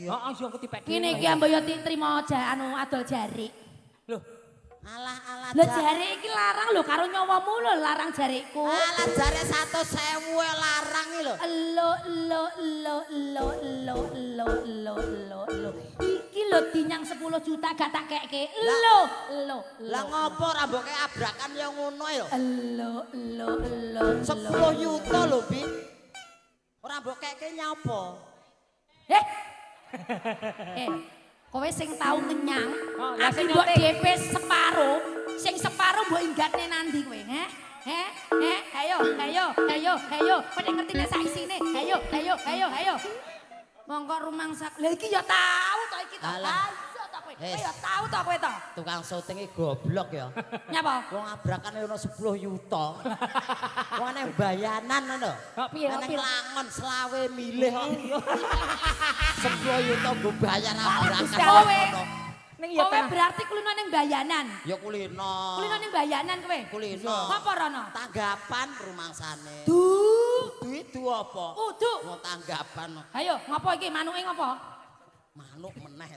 ya. Heeh, yo aku dipek dhewe. Ngene iki mbok yo trimo anu adol jarik. Loh, Alah alah. Lho jarik iki larang lho karo nyawamu lho larang jarikku. Alah jare 100.000 larang iki lho. Elo elo elo elo elo elo elo elo elo. Iki lho dinyang 10 juta gak tak keke. Elo elo. Lah ngopo ora mbok kei abrakan ya ngono ya. Elo elo elo. 10 yuta lho, Bi. Ora mbok keke nyapa? Eh. Eh, kowe sing tau ngenyang, Oh, lah aku sing mbok nyuting. DP separo, sing separo mbok inggatne nandi kowe, heh? Heh? Heh? Ayo, ayo, ayo, ayo. Kowe nek ngerti nek sak isine. Ayo, ayo, ayo, ayo. Mongko rumangsa. Lah iki ya tau to iki to. Alah. Ayo to kowe. Kowe Wes. ya tau to kowe to. Tukang syuting iki goblok ya. Nyapa? Wong abrakan ono 10 yuta. Wong nang bayanan ngono. Kok piye, kok Nang piye? Langon selawe milih kok. 10 yuta nggo bayar abrakan. Kowe. Ning ya Kowe tenang. berarti kulino ning bayanan. Ya kulino. Kulino ning bayanan kowe. Kulino. Apa rono? Tanggapan rumangsane. Du. Duit du apa? Udu. Mau tanggapan Ayo, ngopo iki manuke ngopo? Manuk meneh.